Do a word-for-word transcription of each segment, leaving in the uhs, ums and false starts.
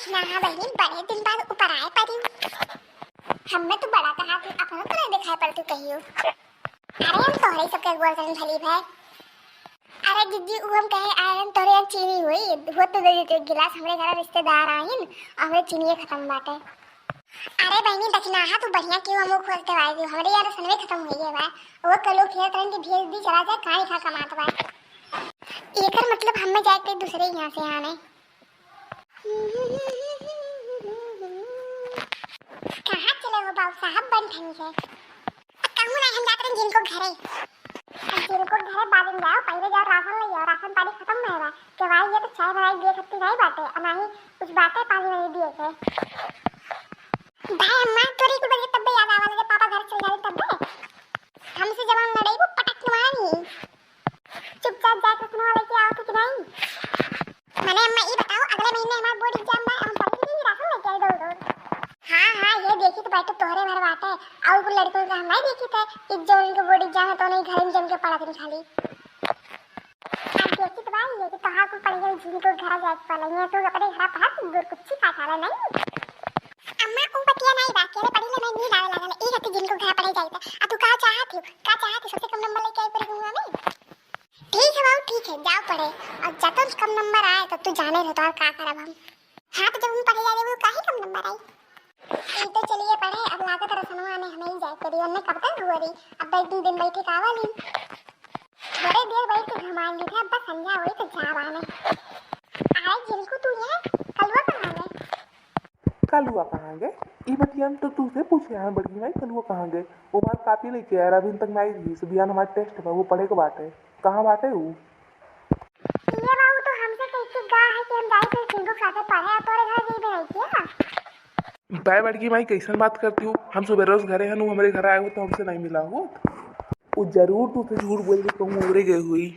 ना बहिनी, बड़े दिन बाद ऊपर आए परी। हमें तो बड़ा कहा कि अपनों तो नहीं दिखाई पड़ती कहियो। अरे हम तोहरे सबके गोर जन भली भाई। अरे दीदी, उ हम कहे आयन तोहरे यहाँ चीनी हुई, वो तो दे देते एक गिलास, हमरे घर रिश्तेदार आइन, हमरे चीनी खत्म बाटे। अरे बहिनी दखिनाहा तू बढ़िया क्यों हमू खोल के आई दी, हमरे यहाँ रसनवे खत्म हुई है भाई। वो कलो खेत रंग के भेज दी चला जाए, काई खा कमात भाई। एकर मतलब हमें जाए के दूसरे यहाँ से आने। कहाँ चले हो बाबू साहब बन ठन के? कहूँ ना हम जात रहे जिनको घरे। अब जिनको घरे बाद में जाओ, पहले जाओ राशन ले आओ, राशन पानी खत्म है बा। के भाई ये तो चाय बनाई दिए खत्ती नहीं बाटे, और ना ही कुछ बाटे पानी नहीं दिए थे। भाई अम्मा तोरी को बजे तब्बे याद आवा लगे पापा घर चल जाए तब्बे। हमसे जवान लड़ाई वो पटक के मारी। चुपचाप जाके सुनवा लेके आओ तो कि नहीं? मने अम्मा ई बताओ, अगले महीने हमार बोर्ड एग्जाम बा, हम पढ़ी नहीं राशन लेके आई दौड़ दौड़। हाँ हाँ, ये देखी तो बैठे तोहरे भर बाटे, और कुल लड़कों का हम नहीं देखी थे कि जो उनके बोर्ड एग्जाम है तो नहीं घर में जम के पढ़ा दिन खाली। अब देखी तो भाई ये कि तोहार कुल पढ़ी गई जिनको घर जाए के पड़े, ये तो अपने घर पढ़ा दूर कुछ का खाला नहीं। अम्मा ऊ बतिया नहीं बा, केरे पढ़ी ले मैं नींद आवे लागल, ई हती जिनको घर पढ़े जाई त। आ तू का चाहत हो, का चाहत हो, सबसे कम नंबर लेके आई पूरे गाँव में? ठीक है बाबू, ठीक है, जाओ पढ़े। और जतन कम नंबर आए तो तू जाने रहो तो और का करब हम। हाँ तो जब हम पढ़े जा रहे वो काहे कम नंबर आई? ई तो चलिए पढ़े, अब लागत रसनवा ने हमें ही जाए करी, उन्हें कब तक हुआ रही, अब बैठ दिन बैठे का वाली। थोड़े देर बैठ के घुमा ली था, बस संझा हुई तो जा बाने। अरे जिनको तू यहाँ कलवा कहाँ गए? कलुआ कहाँ गए? ई बतिया हम तो तूसे पूछे हैं बड़की माई, कलुआ कहाँ गए? वो हमार कापी लेके आया, अभी तक नहीं दी। सुबिहान हमार टेस्ट बा, वो पढ़े के बाटे। कहाँ बाटे ऊ? ये बाबू तो हमसे कह के गा है कि हम जाई थे सिंधु के साथे पढ़े, और तोरे घर गई भी नहीं किया। बाय बड़की माई, कैसन बात करती हो? हम सुबह रोज घरे हन, वो हमरे घर आए हो तो हमसे नहीं मिला हो। वो जरूर तूसे झूठ बोल के कहूँ उबरे गए हुई।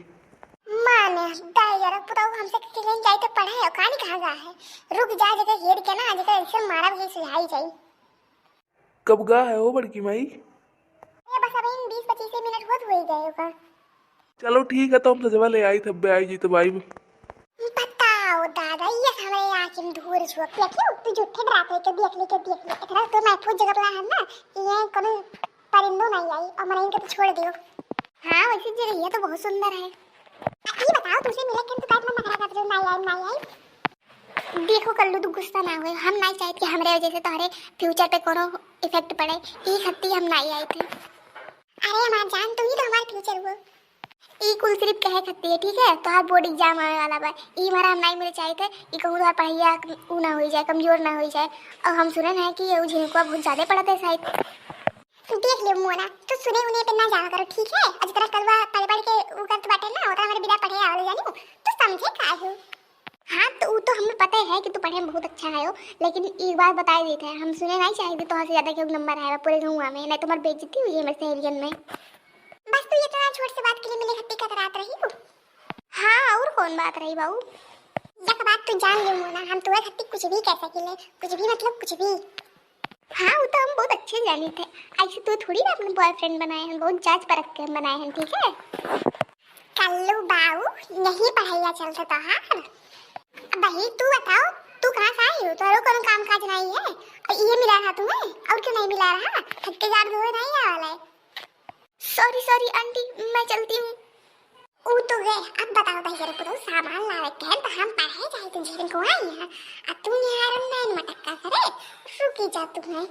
माने, दाई यार, पुताऊ हमसे कह के कहीं जाई तो पढ़े, और कहानी कहाँ गा है? रुक जा, जगह हेर के ना, जगह ऐसे मारा भी सुझाई जाई। कब गा है हो बड़की माई? ये बस अभी इन बीस पच्चीस मिनट होत हुई गए होगा। चलो ठीक है, तो हम सजवा ले आई, तब आई जी, तब आई। बताओ दादा, ये हमारे आँख में धूल झोंक के क्यों तू झूठे डरात है के देख ले, के देख ले। इतना तो महफूज जगह पे है ना कि ये कोनो परिंदो नहीं आई और मनाइन के तो छोड़ दियो। हाँ, वैसे जगह ये तो बहुत सुंदर है। ये बताओ, तुमसे मिले के तो इतना नखरा करते हो, नहीं आई, नहीं आई। देखो कल्लू, तू गुस्सा ना हुए, हम नहीं चाहते कि हमरे वजह से तुम्हारे फ्यूचर पे कोनो इफेक्ट पड़े, ई खत्ती हम नहीं आए थे। अरे हमार जान, तू ही तो हमार फ्यूचर हो। ई कुल सिर्फ कहे खत्ती है, ठीक है? तोहार बोर्ड एग्जाम आवे वाला बा, ई मारा हम नहीं मिले चाहते, ई कहूँ तोहार पढ़ाइया ऊ ना हो जाए, कमजोर ना हो जाए। और हम सुने हैं कि ये झिनकुआ बहुत ज्यादा पढ़त है शायद। देख ले मोना, तू सुने उन्हें पे ना जावा करो, ठीक है? और जितना कलवा पढ़ पढ़ के ऊ करत बाटे ना, उतना हमारे बिना पढ़े आवल जानी, तू समझे का हो? हाँ, तो ऊ तो हमें पता है कि तू पढ़े में बहुत अच्छा है हो, लेकिन एक बात बताई देते हैं, हम सुने नहीं चाहिए कि तोहसे ज्यादा केहू नंबर आए बा पूरे गाँव में, नहीं तो हमारी बेइज्जती हुई है हमारे सहेलियन में। बस तू इतना छोट से बात के लिए मिले खत्ती कतरात रही हो। हाँ, और कौन बात रही बाबू? एक बात तू जान ले मोना, हम तुम्हें खत्ती कुछ भी कह सकीले, कुछ भी मतलब कुछ भी। हाँ, वो तो हम बहुत अच्छे जानी थे। ऐसे तो थोड़ी ना अपने बॉयफ्रेंड बनाए हैं, बहुत जांच परख के हम बनाए हैं, ठीक है? कल्लू बाऊ, यही पढ़ाइया चलते तोहार। बही, तू बताओ, तू कहाँ से आई हो? तोरो कोनो काम काज नहीं है? और ये मिला रहा तुम्हें? और क्यों नहीं मिला रहा? थक के गाड़ धोए नहीं आया वाला है। सॉरी, सॉरी आंटी, मैं चलती हूँ। ऊ तो गए, अब बताओ दहिजर पुतऊ, सामान लावे के है तो हम पढ़े जाए तो झिनकुआ यहाँ, आ तू निहारन नैन मटक्का करे, रुकी जा तू है।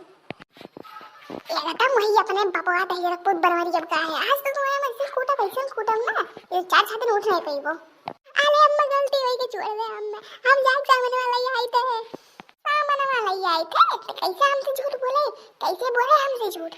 एकदम वही अपने बपवा दहिजर पुत बनवारी जब का है, आज तो तुम्हारे मन से कूटा वैसे कूटम ना, ये चार छह दिन उठ नहीं पाइबो। अरे अम्मा गलती होई के छोड़ दे अम्मा, हम जाए सामने वाला ही आई थे, सामने वाला ही आई थे, तो कैसे हमसे झूठ बोले, कैसे बोले हमसे झूठ?